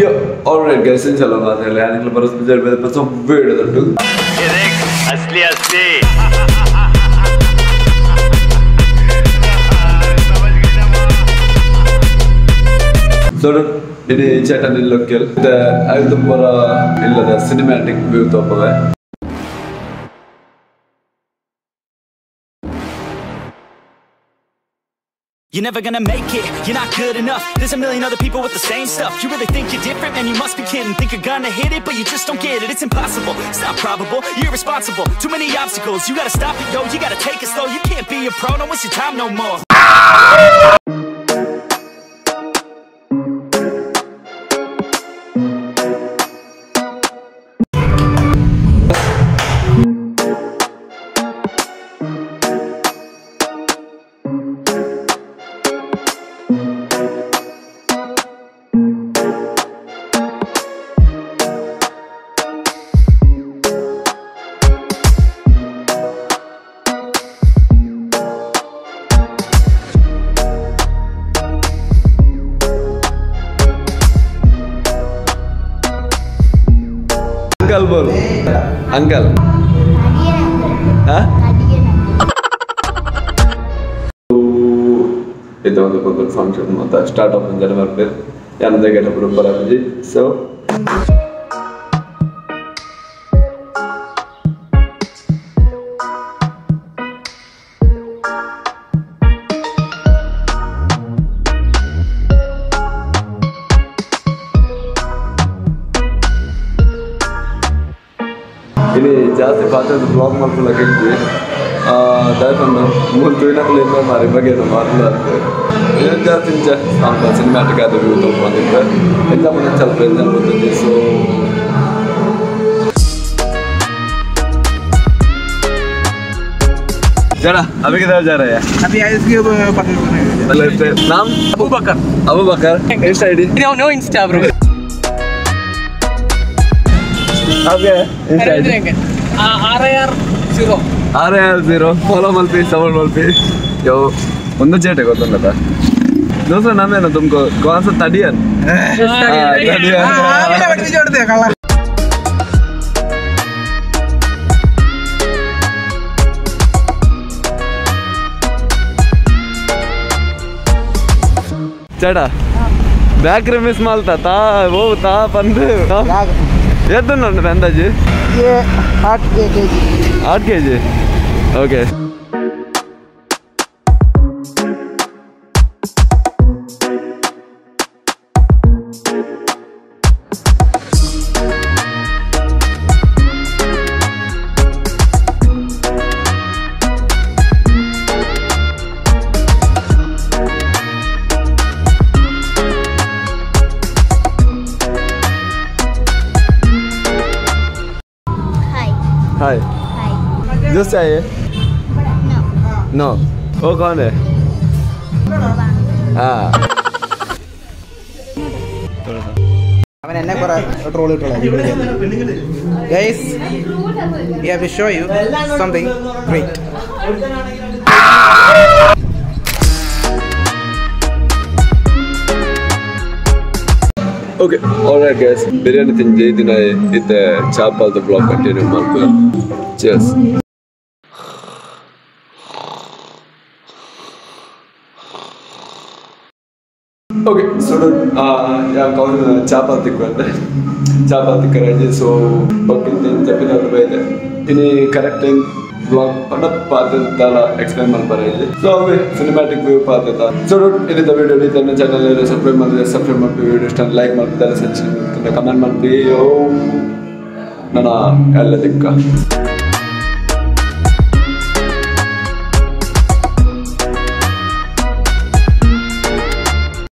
Yo, alright guys, inshallah ಮಾತಾಡಲಿ ಯಾನಿಕ್ಲ Burroughs ಬಿಜಾರ್ ಬೇರೆ ಪಸ video ದೊಡ್ಡ ಅಸ್ಲಿ ಅಸ್ಲಿ ಸೊ ಇಡೀ ಚೇಟನ್ ಇಲ್ಲೊಕ್ಕೆಲ್ ಐದು ಇಲ್ಲದ ಸಿನಿಮ್ಯಾಟಿಕ್ ವ್ಯೂ ತೋಪವೆ. You're never gonna make it, you're not good enough. There's a million other people with the same stuff. You really think you're different? Man, you must be kidding. Think you're gonna hit it, but you just don't get it. It's impossible, it's not probable, you're irresponsible. Too many obstacles, you gotta stop it, yo. You gotta take it slow, you can't be a pro. Don't waste your time no more. Uncle बोल uncle हाँ ಇದು ಒಂದು ಒಂದು function ಮತ್ತೆ start of ಜನ ಬರ್ಬೇಕು ಯಾನದ getup ಬರಪುಜಿ. ಸೊ ಇಲ್ಲಿ ಜಾಸ್ತಿ ಪಾತ್ರದ ಬ್ಲಾಗ್ ಮಾಡ್ಕೊಳ್ಳೋಕೆ ಇದ್ವಿ ದಯಪಂದು ಮೂರು ತುಯಿನಕ್ಲು ಇಲ್ಲ ಮಾರಿ ಬಗ್ಗೆ ಮಾರಲ್ಲ ಏನು ಜಾಸ್ತಿ ಇಂಚ ಸ್ವಲ್ಪ ಸಿನಿಮ್ಯಾಟಿಕ್ ಆದ ವ್ಯೂ ತೊಗೊಂಡಿದ್ದೆ ಎಂತ ಮುಂದೆ ಸ್ವಲ್ಪ ಎಂಜಾಯ್ ಬರ್ತಿದ್ವಿ. ಸೊ जरा अभी किधर जा रहे हैं? अभी इसके नाम Abu Bakar. Abu Bakar insta ID? No no insta bro. आपके insta ID? RIR0 RIR0 follow मल्पी सपोर्ट मल्पी यो ಒಂದು चेटे ಗೊತ್ತಲ್ಲ दूसरा नाम है ना तुमको कौन सा? तडियन। तडियन चढ़ा बैक मिस मालता ता वो ता पंद ಎದ್ದು ಅಂದಾಜು 8 KG. 8 KG okay. Hi. Hi. Juice चाहिए? No. No. वो कौन है? हाँ. അവൻ എന്നെ കുറെ troll ഇട്ടുള്ള. Guys, we have to show you something great. Okay, alright guys, biryani ತಿಂದು ದಿನ ಇತ್ತೆ ಚಾಪಾಲ್ದ ಬ್ಲಾಗ್ ಕಂಟಿನ್ಯೂ ಮಾಡ್ತೀವಿ. Cheers. Okay, so ಕೌನ್ ಚಾಪಾತಿ ಬಂದೆ ಚಾಪಾತಿ ಕರಾಜಿ. ಸೊ ಓಕೆ ಚಪ್ಪಿನ ಬೈದೆ ಇನ್ನು ಕರೆಕ್ಟ್ ಟೈಮ್ ಬ್ಲಾಗ್ ಪಂಡ ಪಾತ್ರ ಎಕ್ಸ್ಪ್ಲೈನ್ ಮಾಡ್ತಾರೆ ಇಲ್ಲಿ. ಸೊ ಅವೇ ಸಿನಿಮ್ಯಾಟಿಕ್ ವ್ಯೂ ಪಾತ್ರ. ಸೊ ಇಲ್ಲಿದ್ದ ವಿಡಿಯೋ ನನ್ನ ಚಾನಲ್ ಸಬ್ಸ್ಕ್ರೈಬ್ ಮಾಡಿದ್ರೆ ಸಬ್ಸ್ಕ್ರೈಬ್ ಮಾಡ್ತೀವಿ, ವಿಡಿಯೋ ಇಷ್ಟ ಲೈಕ್ ಮಾಡ್ತಿದ್ದಾರೆ, ಸಜೆಷನ್ ಕಮೆಂಟ್ ಮಾಡ್ತೀವಿ. ನನ್ನ ಎಲ್ಲ ದಿಕ್ಕ.